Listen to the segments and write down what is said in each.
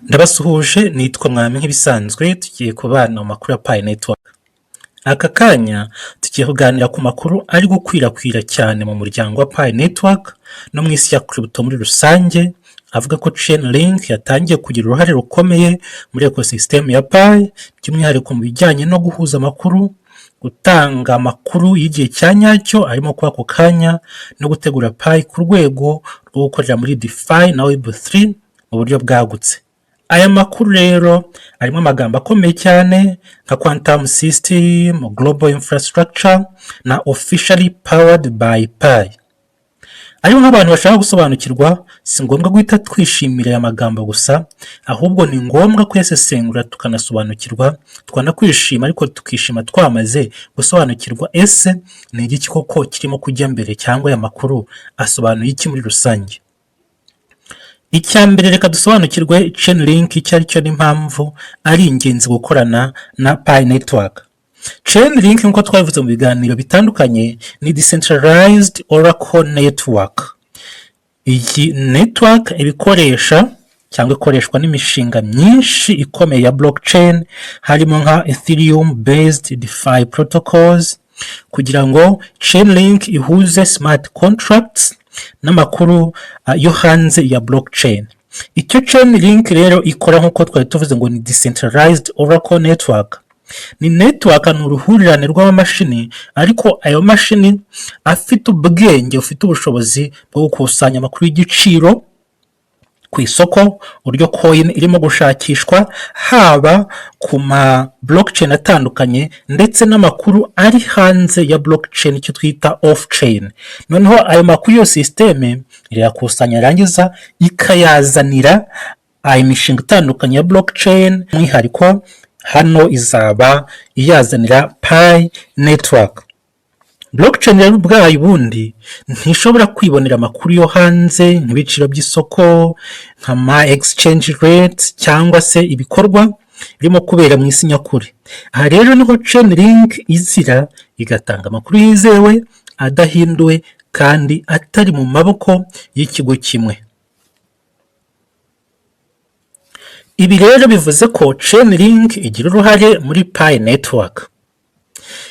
Ndabasuhuje, nitwa Mwami nk'ibisanzwe. Tugiye kubana mu makuru ya Pi Network. Aka kanya tugiye kuganira ku makuru ari gukwirakwira cyane mu muryango wa Pi Network no mu isi ya crypto muri rusange, avuga ko Chainlink yatangiye kugira uruhare rukomeye muri ecosystem ya Pi, by'umwihariko mu bijyanye no guhuza amakuru, gutanga amakuru y'igihe cya nyacyo arimo kuba ako kanya, no gutegura Pi ku rwego rwo gukorera muri DeFi na Web3 mu buryo bwagutse. Aya makuru rero arimo amagambo akomeye cyane nka quantum system, global infrastructure na officially powered by Pi. Ariko nk'abantu bashaka gusobanukirwa, si ngombwa guhita twishimira aya magambo gusa, ahubwo ni ngombwa kuyasesengura tukanasobanukirwa. Twanakwishima, ariko tukishima twamaze gusobanukirwa ese ni igiki koko kirimo kujya mbere, cyangwa aya makuru asobanuye iki muri rusange. Icya mbere, reka dusobanukirwe Chainlink icyo ari cyo n'impamvu ari ingenzi gukorana na Pi Network. Chainlink, nk'uko twabivuze mu biganiro bitandukanye, ni decentralized oracle network. Iyi network ibikoresha cyangwa ikoreshwa n'imishinga myinshi ikomeye ya blockchain, harimo nka Ethereum based DeFi protocols, kugira ngo Chainlink ihuze smart contracts n'amakuru yo hanze ya blockchain. Icyo Chainlink rero ikora, nk'uko twari tuvuze ngo ni decentralized oracle network, ni network, ni uruhurirane rw'amamashini, ariko ayo mashini afite ubwenge, bufite ubushobozi bwo gukusanya amakuru y'igiciro ku isoko, uburyo coin irimo gushakishwa haba ku ma blockchain atandukanye, ndetse n'amakuru ari hanze ya blockchain, icyo twita off chain. Noneho ayo makuru iyo système irayakusanya, yarangiza ikayazanira imishinga itandukanye ya blockchain. Umwihariko hano izaba iyazanira Pi Network. Blockchain rero ubwayo ubundi ntishobora kwibonera amakuru yo hanze nk'ibiciro by'isoko, nka ma exchange rate, cyangwa se ibikorwa birimo kubera mu isi nyakuri. Aha rero niho Chainlink izira, igatanga amakuru yizewe, adahinduwe kandi atari mu maboko y'ikigo kimwe. Ibi rero bivuze ko Chainlink igira uruhare muri Pi Network.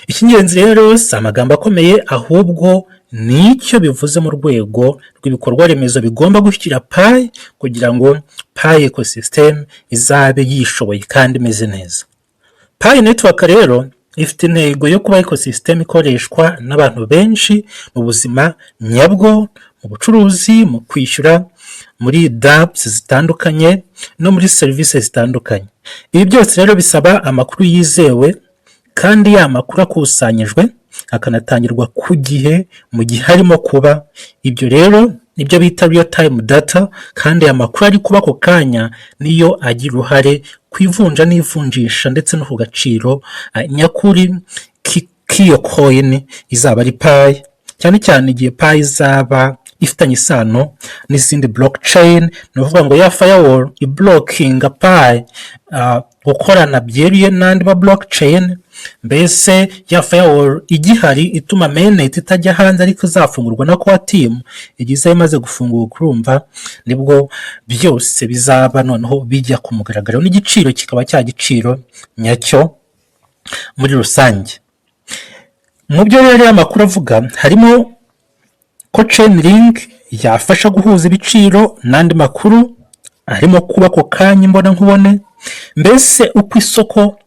Icy'ingenzi rero si amagambo akomeye, ahubwo ni icyo bivuze mu rwego rw'ibikorwa remezo bigomba gushyira Pi kugira ngo Pi ecosystem izabe yishoboye kandi imeze neza. Pi Network rero ifite intego yo kuba ecosystem ikoreshwa n'abantu benshi mu buzima nyabwo, mu bucuruzi, mu kwishyura, muri dApps zitandukanye no muri serivisi zitandukanye. Ibi byose rero bisaba amakuru yizewe, kandi ya makuru akusanyijwe akanatangirwa ku gihe mu gihe harimo kuba. Ibyo rero nibyo bita real time data, kandi aya makuru ari kuba ako kanya niyo agira uruhare ku ivunja n'ivunjisha ndetse no ku gaciro nyakuri k'iyo coin izaba ari Pi, cyane cyane igihe Pi izaba ifitanye isano n'izindi blockchain. Ni ukuvuga ngo ya firewall iblockinga Pi gukorana byeruye n'andi ma blockchain, mbese ya firewall igihari ituma mainnet itajya hanze ariko izafungurwa na core team, igihe izaba imaze gufungurwa, urumva nibwo byose bizaba noneho bijya ku mugaragaro n'igiciro kikaba cya giciro nyacyo muri rusange. Mu byo rero amakuru avuga harimo ko Chainlink yafasha guhuza ibiciro n'andi makuru arimo kuba ako kanya imbonankubone, mbese uko isoko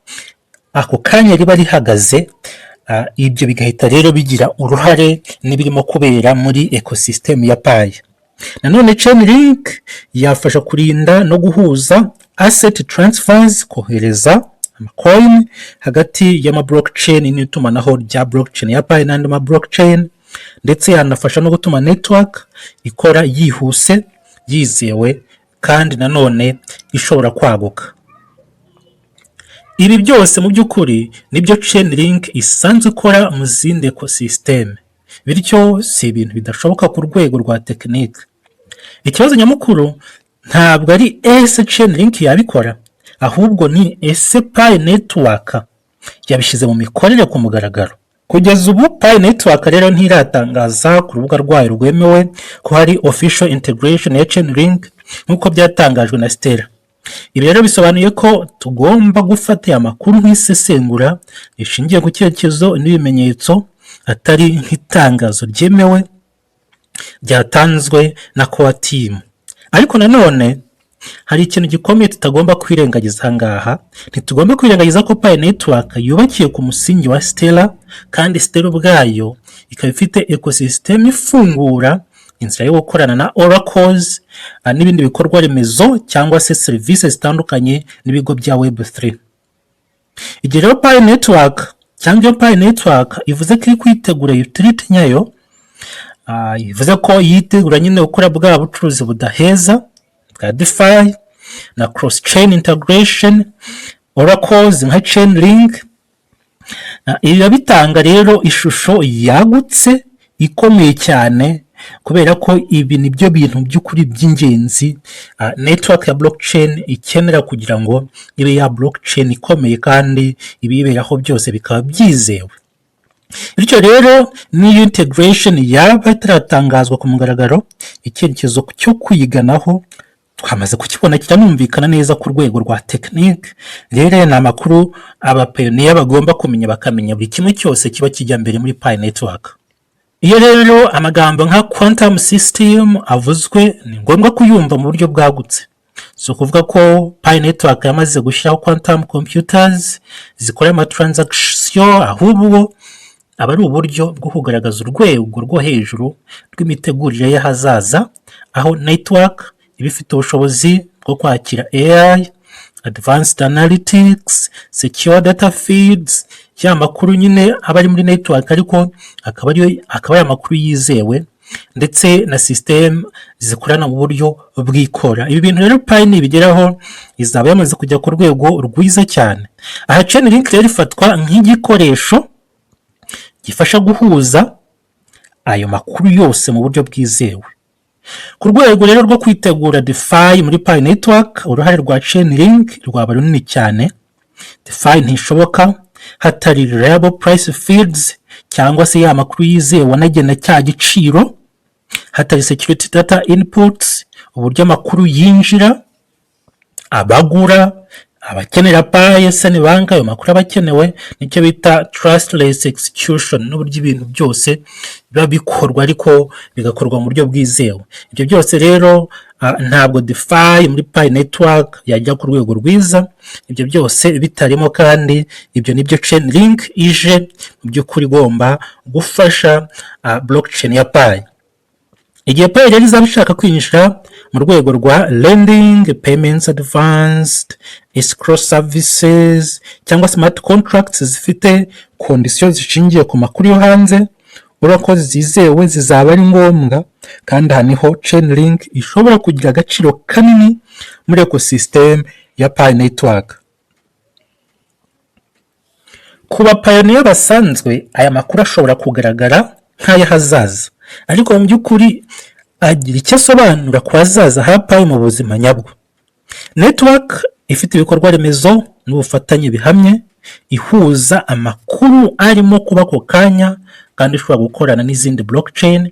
ako kanya riba rihagaze. Ibyo bigahita rero bigira uruhare n'ibirimo kubera muri ecosystem ya Pi. Nanone Chainlink yafasha kurinda no guhuza asset transfers, kohereza amacoin hagati y'ama blockchain n'itumanaho rya blockchain ya Pi n'andi ma blockchain, ndetse yanafasha no gutuma network ikora yihuse, yizewe kandi nanone ishobora kwaguka. Ibi byose mu by'ukuri nibyo Chainlink isanzwe ikora mu zindi ecosystem, bityo si ibintu bidashoboka ku rwego rwa tekinike. Ikibazo nyamukuru ntabwo ari ese Chainlink yabikora, ahubwo ni ese Pi Network yabishyize mu mikorere ku mugaragaro? Kugeza ubu Pi Network rero ntiratangaza ku rubuga rwayo rwemewe ko hari official integration ya Chainlink nk'uko byatangajwe na Stellar. Ibi rero bisobanuye ko tugomba gufata aya makuru nk'isesengura rishingiye ku cyerekezo n'ibimenyetso, atari nk'itangazo ryemewe ryatanzwe na core team. Ariko nanone hari ikintu gikomeye tutagomba kwirengagiza aha ngaha. Ntitugomba kwirengagiza ko Pi Network yubakiye ku musingi wa Stellar, kandi Stellar ubwayo ikaba ifite ecosystem ifungura inzira yo gukorana na oracles n'ibindi bikorwa remezo cyangwa se serivisi zitandukanye n'ibigo bya Web3. Igihe rero Pi Network cyangwa iyo Pi Network ivuze ko iri kwitegura utility nyayo, bivuze ko yitegura nyine gukora bwa bucuruzi budaheza bwa DeFi na cross chain integration, oracles nka Chainlink. Ibi biba bitanga rero ishusho yagutse ikomeye cyane, kubera ko ibi ni byo bintu by'ukuri by'ingenzi network ya blockchain ikenera kugira ngo ibe ya blockchain ikomeye kandi ibiberaho byose bikaba byizewe. Bityo rero, n'iyo integration yaba itaratangazwa ku mugaragaro, icyerekezo cyo kuyiganaho twamaze kukibona, kiranumvikana neza ku rwego rwa tekinike. Rero aya ni amakuru abapioneer bagomba kumenya, bakamenya buri kimwe cyose kiba kijya mbere muri Pi Network. Iyo rero amagambo nka quantum system avuzwe, ni ngombwa kuyumva mu buryo bwagutse. Si ukuvuga ko Pi Network yamaze gushyiraho quantum computers zikora amatransaction, ahubwo aba ari uburyo bwo kugaragaza urwego rwo hejuru rw'imitegurire y'ahazaza, aho network iba ifite ubushobozi bwo kwakira AI, advanced analytics, secure data feeds, ya makuru nyine aba ari muri network ariko akaba ari amakuru yizewe, ndetse na system zikorana mu buryo bwikora. Ibi bintu rero Pi nibigeraho izaba yamaze kujya ku rwego rwiza cyane. Aha Chainlink rero ifatwa nk'igikoresho gifasha guhuza ayo makuru yose mu buryo bwizewe. Ku rwego rero rwo kwitegura DeFi muri Pi Network, uruhare rwa Chainlink rwaba runini cyane. DeFi ntishoboka hatari reliable price feeds, cyangwa se ya makuru yizewe anagena cya giciro, hatari security data inputs, uburyo amakuru yinjira, abagura, abakenera Pi, ese ni banki, ayo makuru aba akenewe, nicyo bita trustless execution, n'uburyo ibintu byose biba bikorwa ariko bigakorwa mu buryo bwizewe. Ibyo byose rero ntabwo DeFi muri Pi Network yajya ku rwego rwiza ibyo byose bitarimo, kandi ibyo nibyo Chainlink ije mu by'ukuri igomba gufasha blockchain ya Pi. Igihe Pi rero izaba ishaka kwinjira mu rwego rwa lending, payments, advanced escrow services cyangwa smart contracts zifite condition zishingiye ku makuru yo hanze, oracle zizewe zizaba ari ngombwa, kandi aha niho Chainlink ishobora kugira agaciro kanini muri ecosystem ya Pi Network. Ku bapioneer basanzwe, aya makuru ashobora kugaragara nk'ay'ahazaza, ariko mu by'ukuri agira icyo asobanura ku hazaza ha Pi mu buzima nyabwo. Network ifite ibikorwa remezo n'ubufatanye bihamye, ihuza amakuru arimo kuba ako kanya kandi ishobora gukorana n'izindi blockchain,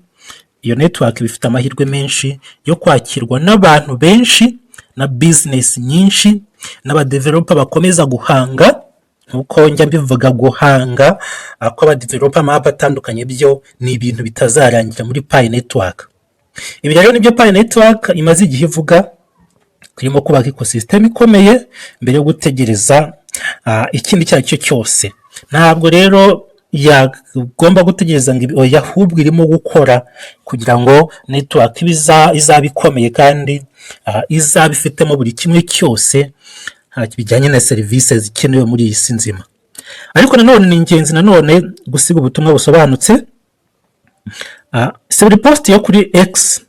iyo network iba ifite amahirwe menshi yo kwakirwa n'abantu benshi na business nyinshi n'abadeveloper bakomeza guhanga. Nk'uko njya mbivuga, guhanga kw'abadeveloper ama app atandukanye byo ni ibintu bitazarangira muri Pi Network. Ibi rero nibyo Pi Network imaze igihe ivuga, turimo kubaka ecosystem ikomeye mbere yo gutegereza ikindi icyo ari cyo cyose. Ntabwo rero yagomba gutegereza ngo oya, ahubwo irimo gukora kugira ngo network izabe ikomeye kandi izaba ifitemo buri kimwe cyose bijyanye na serivisi zikenewe muri iyi si nzima. Ariko nanone ni ingenzi nanone gusiga ubutumwa busobanutse. Si buri post yo kuri X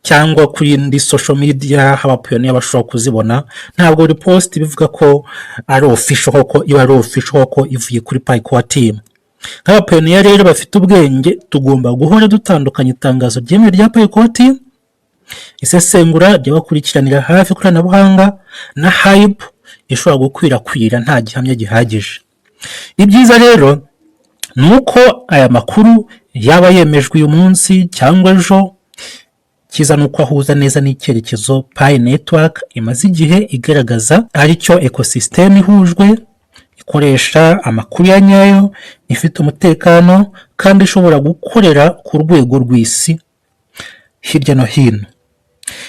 cyangwa kuri indi social media abapioneer bashobora kuzibona, ntabwo buri post bivuga ko ari official koko, iba ari official koko ivuye kuri Pi Core Team. Nk'abapioneer rero bafite ubwenge, tugomba guhora dutandukanya itangazo ryemewe rya Pi Core Team, isesengura ry'abakurikiranira hafi ikoranabuhanga, na hype ishobora gukwirakwira nta gihamya gihagije. Ibyiza rero ni uko aya makuru yaba yemejwe uyu munsi cyangwa ejo Icyiza ni uko ahuza neza n'icyerekezo Pi Network imaze igihe igaragaza, aricyo ecosystem ihujwe, ikoresha amakuru ya nyayo, ifite umutekano kandi ishobora gukorera ku rwego rw'isi hirya no hino.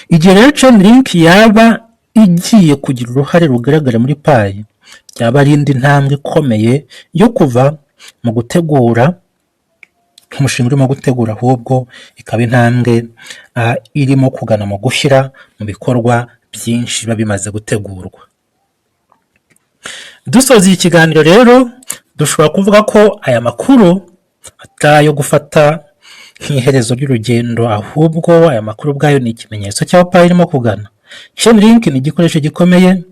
Igihe rero Chainlink yaba igiye kugira uruhare rugaragara muri Pi, byaba ari indi ntambwe ikomeye yo kuva mu gutegura nk'umushinga urimo gutegura, ahubwo ikaba intambwe irimo kugana mu gushyira mu bikorwa byinshi biba bimaze gutegurwa. Dusoza iki kiganiro rero, dushobora kuvuga ko aya makuru atari ayo gufata nk'iherezo ry'urugendo, ahubwo aya makuru ubwayo ni ikimenyetso cy'aho Pi irimo kugana. Chainlink ni igikoresho gikomeye,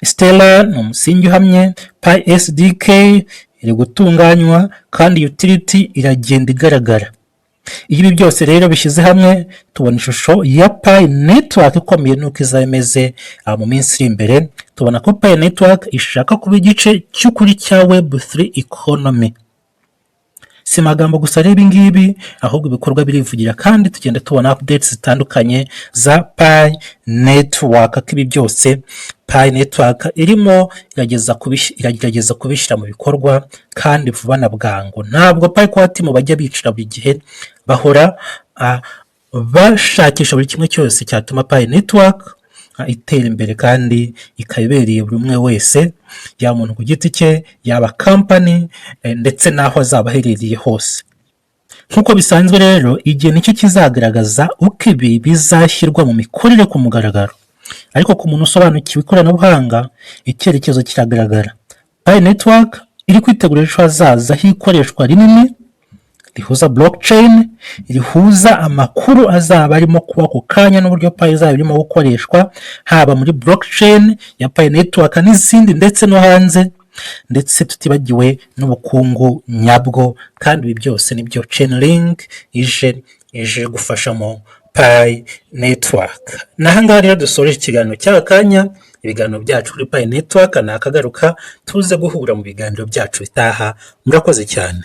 Stellar ni umusingi uhamye, Pi SDK iri gutunganywa kandi utility iragenda igaragara. Iyo ibi byose rero bishyize hamwe, tubona ishusho ya Pi Network ikomeye n'uko izaba imeze mu minsi iri imbere. Tubona ko Pi Network ishaka kuba igice cy'ukuri cya Web3 economy. Si amagambo gusa rero ibi ngibi, ahubwo ibikorwa birivugira kandi tugenda tubona updates zitandukanye za Pi Network, ko ibi byose Pi Network irimo iragerageza kubishyira mu bikorwa kandi vuba na bwangu. Ntabwo Pi Core Team bajya bicara, buri gihe bahora bashakisha buri kimwe cyose cyatuma Pi Network itera imbere kandi ikaba ibereye buri umwe wese, yaba umuntu ku giti cye, yaba company, ndetse n'aho azaba aherereye hose. Nk'uko bisanzwe rero, igihe nicyo kizagaragaza uko ibi bizashyirwa mu mikorere ku mugaragaro, ariko ku muntu usobanukiwe ikoranabuhanga, icyerekezo kiragaragara. Pi Network iri kwitegura ejo hazaza h'ikoreshwa rinini rihuza blockchain, rihuza amakuru azaba arimo kuba ako kanya n'uburyo Pi izaba irimo gukoreshwa, haba muri blockchain ya Pi Network n'izindi ndetse no hanze, ndetse tutibagiwe n'ubukungu nyabwo. Kandi ibi byose nibyo Chainlink ije gufashamo Pi Network. N'aha ngaha rero dusoreje ikiganiro cy'aka kanya, ibiganiro byacu kuri Pi Network ni akagaruka. Tuze guhura mu biganiro byacu bitaha. Murakoze cyane.